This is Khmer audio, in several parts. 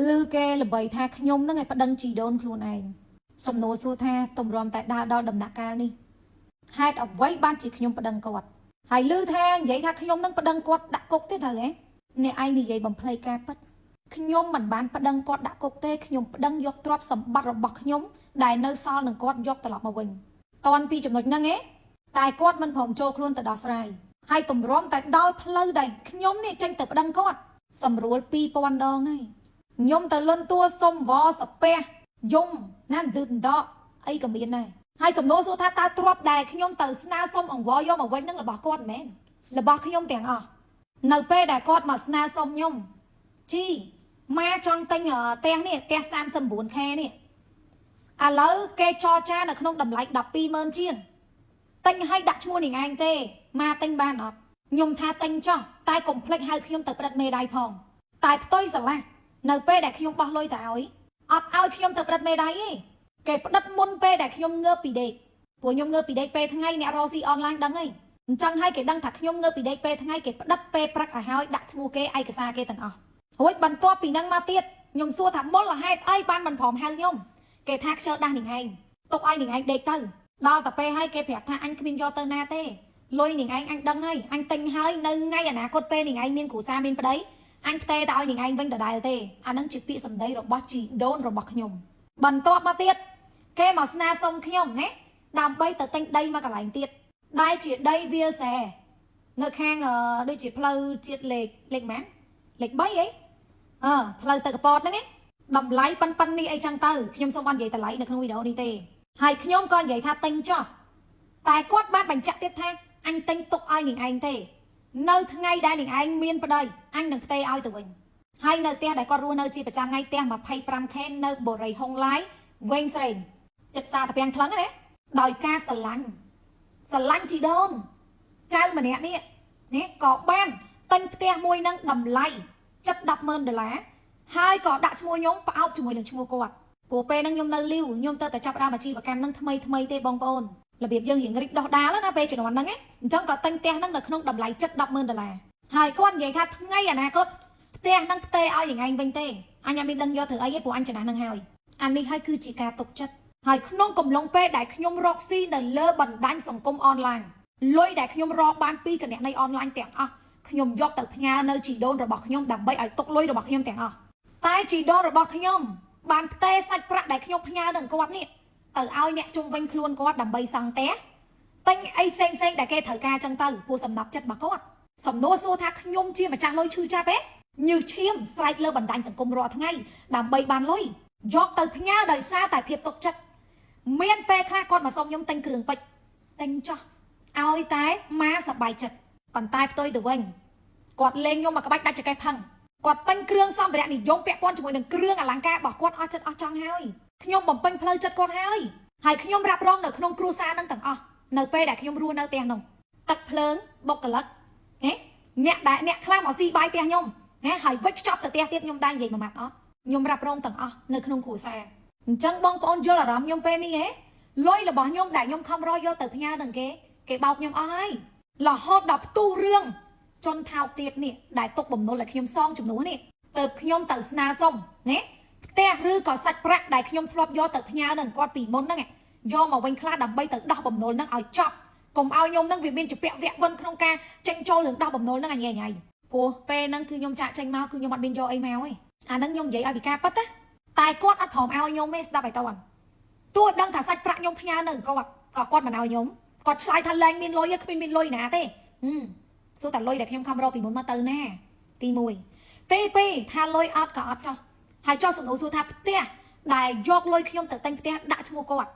ឮគេល្បីថាខ្ញុំនឹងឯប្តឹងជីដូនខ្លួនឯងសំណួរសួរថាទម្រាំតែដើរដល់ដំណាក់កាលនេះហេតុអ្វីបានជាខ្ញុំប្តឹងគាត់ហើយឮថានិយាយថាខ្ញុំនឹងប្តឹងគាត់ដាក់គុកទៀតហើយហ៎អ្នកឯងនិយាយបំភ្លៃការពិតខ្ញុំមិនបានប្តឹងគាត់ដាក់គុកទេខ្ញុំប្តឹងយកទ្រព្យសម្បត្តិរបស់ខ្ញុំដែលនៅសល់នឹងគាត់យកត្រឡប់មកវិញតន់ពីចំណុចហ្នឹងឯងតែគាត់មិនព្រមចូលខ្លួនទៅដោះស្រាយហើយទម្រាំតែដល់ផ្លូវដែលខ្ញុំនេះចេញទៅប្តឹងគាត់សម្រួល2000ដងហើយខ្ញុំទៅលន់តួសុំវសាពះយំណានឌឺដកអីក៏មានដែរហើយសំណួរសួរថាតើទ្រព្យដែលខ្ញុំទៅស្នើសុំអង្វរយកមកវិញនឹងរបស់គាត់មិនមែនរបស់ខ្ញុំទាំងអស់នៅពេលដែលគាត់មកស្នើសុំខ្ញុំជីម៉ាចង់ទិញផ្ទះនេះផ្ទះ 39K នេះឥឡូវគេចរចានៅក្នុងតម្លៃ120,000ជាងទិញឲ្យដាក់ឈ្មោះនឹងឯងទេម៉ាទិញបានអត់ខ្ញុំថាទិញចោះតែកុំភ្លេចហៅខ្ញុំទៅផ្ដិតមេដៃផងតែផ្ទុយស្រឡះនៅពេលដែលខ្ញុំបោះលុយទៅឲ្យអត់ឲ្យខ្ញុំទៅផ្ដិតមេដៃទេគេផ្ដិតមុនពេលដែលខ្ញុំងើបពីដេកព្រោះខ្ញុំងើបពីដេកពេលថ្ងៃអ្នករកស៊ីអនឡាញដឹងហើយអញ្ចឹងហើយគេដឹងថាខ្ញុំងើបពីដេកពេលថ្ងៃគេផ្ដិតពេលព្រឹកឲ្យហើយដាក់ឈ្មោះគេឯកសារគេទាំងអស់រួចបន្ទាប់ពីនឹងមកទៀតខ្ញុំសួរថាមូលហេតុអីបានមិនព្រមហៅខ្ញុំគេថាខ្ជិលដាស់នឹងឯងទុកឲ្យនឹងឯងដេកទៅដល់តែពេលហើយគេប្រាប់ថាអញគ្មានយកទៅណាទេលុយនឹងឯងអញដឹងហើយអញទិញហើយនៅថ្ងៃអនាគតពេលនឹងឯងមានគ្រួសារមានប្តីអញផ្ទេទៅឲ្យនឹងឯងវិញដដែលទេអានឹងជាពាក្យសម្ដីរបស់ជីដូនរបស់ខ្ញុំបន្ទាប់មកទៀតគេមកស្នើសុំខ្ញុំណាដើម្បីទៅទិញដីមកកន្លែងទៀតដែលជាដីវាលស្រែនៅខាងដូចជាផ្លូវជាតិលេខប៉ុន្មានលេខ3អីផ្លូវទៅកពតហ្នឹងណាតម្លៃប៉ុណ្ណនេះអីចឹងទៅខ្ញុំសូមអត់និយាយតម្លៃនៅក្នុងវីដេអូនេះទេហើយខ្ញុំក៏និយាយថាទិញចោះតែគាត់បានបញ្ជាក់ទៀតថាអញទិញទុកឲ្យនឹងឯងទេនៅថ្ងៃដែលនឹងឯងមានប្តីអញនឹងផ្ទេឲ្យទៅវិញហើយនៅផ្ទះដែលគាត់រស់នៅជាប្រចាំថ្ងៃផ្ទះ 25K នៅបូរីហុងឡាយវែងស្រេងចិត្តសាតាពាំងថ្លឹងណាដោយការស្រឡាញ់ជីដូនចៅម្នាក់នេះនេះក៏បានទិញផ្ទះមួយនឹងតម្លៃចិត្ត100000ដុល្លារហើយក៏ដាក់ឈ្មោះខ្ញុំផ្អោបជាមួយនឹងឈ្មោះគាត់ព្រោះពេលហ្នឹងខ្ញុំនៅលីវខ្ញុំទៅតែចាប់ដើមអាជីវកម្មហ្នឹងថ្មីទេបងប្អូនរបៀបយើងរៀងរិចដោះដាលណាពេលជំនាន់ហ្នឹងអញ្ចឹងក៏ទិញផ្ទះហ្នឹងនៅក្នុងតម្លៃចិត្ត100000ដុល្លារហើយគាត់និយាយថាថ្ងៃអនាគតផ្ទះហ្នឹងផ្ទេឲ្យយ៉ាងឯងវិញទេអញអត់មានដឹងយកធ្វើអីទេព្រោះអញចំណាស់ហ្នឹងហើយអានេះហើយគឺជាការទុកចិត្តហើយក្នុងកំឡុងពេលដែលខ្ញុំរកស៊ីនៅលើបណ្ដាញសង្គមអនឡាញលុយដែលខ្ញុំរកបានពីគណនីអនឡាញទាំងអស់ខ្ញុំយកទៅផ្ញើនៅជីដូនរបស់ខ្ញុំដើម្បីឲ្យទុកលុយរបស់ខ្ញុំទាំងអស់តែជីដូនរបស់ខ្ញុំបានផ្ទេសាច់ប្រាក់ដែលខ្ញុំផ្ញើនឹងគាត់នេះទៅឲ្យអ្នកជុំវិញខ្លួនគាត់ដើម្បីសង់ផ្ទះទិញអីផ្សេងដែលគេត្រូវការចឹងទៅព្រោះសំណប់ចិត្តរបស់គាត់សំណួរសួរថាខ្ញុំជាម្ចាស់លុយឈឺចាប់ទេញើសឈាមស្រែកលើបណ្ដាញសង្គមរាល់ថ្ងៃដើម្បីបានលុយយកទៅផ្ញើដោយសារតែភាពទុកចិត្តមានពេលខ្លះគាត់មកសុំខ្ញុំទិញគ្រឿងពេជ្រទិញចោះឲ្យតែម៉ាសប្បាយចិត្តប៉ុន្តែផ្ទុយទៅវិញគាត់លេងខ្ញុំមកក្បាច់ដាច់ចង្កេះផឹងគាត់ទិញគ្រឿងសម្ភារៈនិយមពាក់ព័ន្ធជាមួយនឹងគ្រឿងអលង្ការរបស់គាត់អស់ចិត្តអស់ចង់ហើយខ្ញុំបំពេញផ្លូវចិត្តគាត់ហើយហើយខ្ញុំរ៉ាប់រងនៅក្នុងគ្រួសារនឹងទាំងអស់នៅពេលដែលខ្ញុំរស់នៅផ្ទះនោះទឹកភ្លើងបុគ្គលិកណាអ្នកដែលអ្នកខ្លះមកស៊ីបាយផ្ទះខ្ញុំណាហើយវិចខ្ចប់ទៅផ្ទះទៀតខ្ញុំដែរនិយាយមួយម៉ាត់អត់ខ្ញុំរ៉ាប់រងទាំងអស់នៅក្នុងគ្រួសារអញ្ចឹងបងប្អូនយល់អារម្មណ៍ខ្ញុំពេលនេះហ៎លុយរបស់ខ្ញុំដែលខ្ញុំខំរកយកទៅផ្ញើនឹងគេគេបោកខ្ញុំអស់ហើយរហូតដល់ផ្ទុះរឿងជនថោកទៀតនេះដែលទុកបំណុលឲ្យខ្ញុំសងចំនួននេះទៅខ្ញុំទៅស្នើសុំណាផ្ទះឬក៏សាច់ប្រាក់ដែលខ្ញុំធ្លាប់យកទៅផ្ញើនឹងគាត់ពីមុនហ្នឹងយកមកវិញខ្លះដើម្បីទៅដោះបំណុលហ្នឹងឲ្យចប់កុំឲ្យខ្ញុំហ្នឹងវាមានជាពាក់វគ្គវិនក្នុងការចេញចូលរឿងដោះបំណុលហ្នឹងអញញ៉ៃព្រោះពេលហ្នឹងគឺខ្ញុំចាក់ចេញមកគឺខ្ញុំអត់មានយកអីមកទេអាហ្នឹងខ្ញុំនិយាយឲ្យពីការពិតណាតែគាត់អត់ព្រមឲ្យខ្ញុំទេស្ដាប់ឲ្យតន់ទោះដឹងថាសាច់ប្រាក់ខ្ញុំផ្ញើនឹងគាត់ក៏គាត់មិនឲ្យខ្ញុំគាត់ឆ្លើយថាលែងមានលុយគ្មានមានលុយណាទេសួរតែលុយដែលខ្ញុំខំរកពីមុនមកទៅណាទី1ទី2ថាលុយអត់ក៏អត់ចោះហើយចោះសំណួរសួរថាផ្ទះដែលយកលុយខ្ញុំទៅទិញផ្ទះដាក់ឈ្មោះគាត់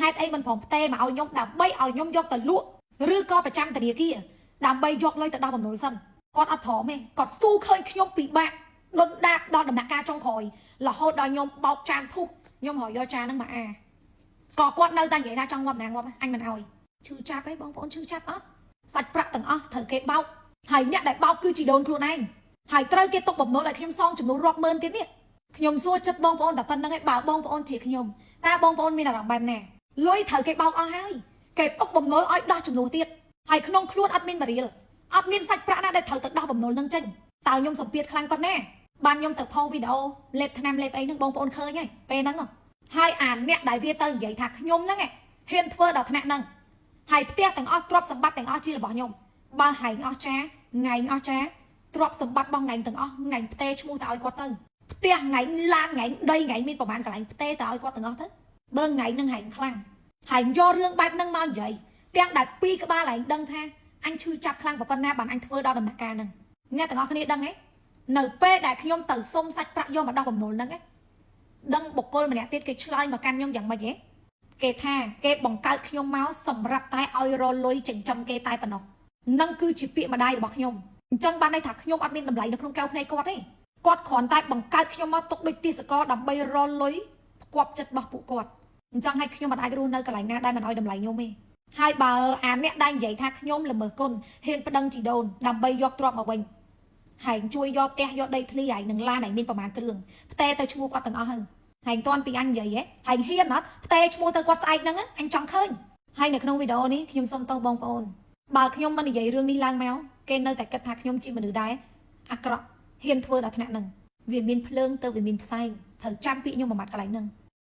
ហេតុអីមិនព្រមផ្ទេមកឲ្យខ្ញុំដើម្បីឲ្យខ្ញុំយកទៅលក់ឬក៏ប្រចាំធនាគារដើម្បីយកលុយទៅដោះបំណុលសិនគាត់អត់ព្រមទេគាត់ស៊ូឃើញខ្ញុំពិបាកដុនដាបដល់ដំណាក់កាលចុងក្រោយរហូតដល់ខ្ញុំបោកចានភុះខ្ញុំរកយកចានហ្នឹងមកអាក៏គាត់នៅតែនិយាយថាចង់ងាប់ណាងាប់អញមិនឲ្យឈឺចាប់ទេបងប្អូនឈឺចាប់អត់សាច់ប្រាក់ទាំងអស់ត្រូវគេបោកហើយអ្នកដែលបោកគឺជីដូនខ្លួនឯងហើយត្រូវគេទុកបំណុលឲ្យខ្ញុំសងចំនួនរាប់ម៉ឺនទៀតនេះខ្ញុំសួរចិត្តបងប្អូនតែប៉ុណ្្នឹងឯងបើបងប្អូនជាខ្ញុំតើបងប្អូនមានអារម្មណ៍បែបណាលុយត្រូវគេបោកអស់ហើយគេទុកបំណុលឲ្យដោះចំនួនទៀតហើយក្នុងខ្លួនអត់មានមួយរៀលអត់មានសាច់ប្រាក់ណាដែលត្រូវទៅដោះបំណុលនឹងចេញតើខ្ញុំសម្ពាធខ្លាំងប៉ុណ្ណា បានខ្ញុំទៅផុសវីដេអូលេបថ្នាំលេបអីហ្នឹងបងប្អូនឃើញហើយពេលហ្នឹងហើយអាអ្នកដែលវាទៅនិយាយថាខ្ញុំហ្នឹងហ៊ានធ្វើដល់ថ្នាក់ហ្នឹងហើយផ្ទះទាំងអស់ទ្រព្យសម្បត្តិទាំងអស់ជារបស់ខ្ញុំបើហែងអស់ចាថ្ងៃអស់ចាទ្រព្យសម្បត្តិរបស់ថ្ងៃទាំងអស់ថ្ងៃផ្ទេឈ្មោះទៅឲ្យគាត់ទៅផ្ទះថ្ងៃឡានថ្ងៃដីថ្ងៃមានប្រហែលកន្លែងផ្ទេទៅឲ្យគាត់ទាំងអស់ទៅបើថ្ងៃនឹងហែងខ្លាំងហែងយករឿងបែបហ្នឹងមកនិយាយទាំងដែលពីរក្បាលឯងដឹងថាអញឈឺចាប់ខ្លាំងប៉ុណ្ណាបានអញធ្វើដល់ដំណាក់កាលហ្នឹងអ្នកទាំងអស់គ្នាដឹងទេនៅពេលដែលខ្ញុំទៅសុំសាច់ប្រាក់យកមកដោះបំណុលហ្នឹងដឹងបុគ្គលម្នាក់ទៀតគេឆ្លើយមកកាន់ខ្ញុំយ៉ាងម៉េចទេគេថាគេបង្កើតខ្ញុំមកសម្រាប់តែឲ្យរលុយចិញ្ចឹមគេតែប៉ុណ្ណោះនឹងគឺជាពាក្យម្ដាយរបស់ខ្ញុំអញ្ចឹងបានន័យថាខ្ញុំអត់មានតម្លៃនៅក្នុងកែវភ្នែកគាត់ទេគាត់គ្រាន់តែបង្កើតខ្ញុំមកទុកដូចទេសកលដើម្បីរលុយផ្គប់ចិត្តរបស់ពួកគាត់អញ្ចឹងឲ្យខ្ញុំមិនអាចរស់នៅកន្លែងណាដែលមិនឲ្យតម្លៃខ្ញុំទេហើយបើអាអ្នកដែលនិយាយថាខ្ញុំល្មើសគុណហ៊ានប្តឹងជីដូនដើម្បីយកទ្រព្យមកវិញហែងជួយយកផ្ទះយកដីធ្លីហែងនឹងឡានហែងមានប្រមាណគ្រឿងផ្ទេទៅឈ្មោះគាត់ទាំងអស់ហើយហែងតាន់ពីអញនិយាយហ៎ហែងហ៊ានអត់ផ្ទេឈ្មោះទៅគាត់ស្អែកហ្នឹងអញចង់ឃើញហើយនៅក្នុងវីដេអូនេះខ្ញុំសូមទោសបងប្អូនបើខ្ញុំមិននិយាយរឿងនេះឡើងមកគេនៅតែគិតថាខ្ញុំជាមនុស្សដែរអាក្រក់ហ៊ានធ្វើដល់ថ្នាក់ហ្នឹងវាមានភ្លើងទៅវាមានផ្សែងត្រូវចាំពាក្យខ្ញុំមួយម៉ាត់កន្លែងហ្នឹង។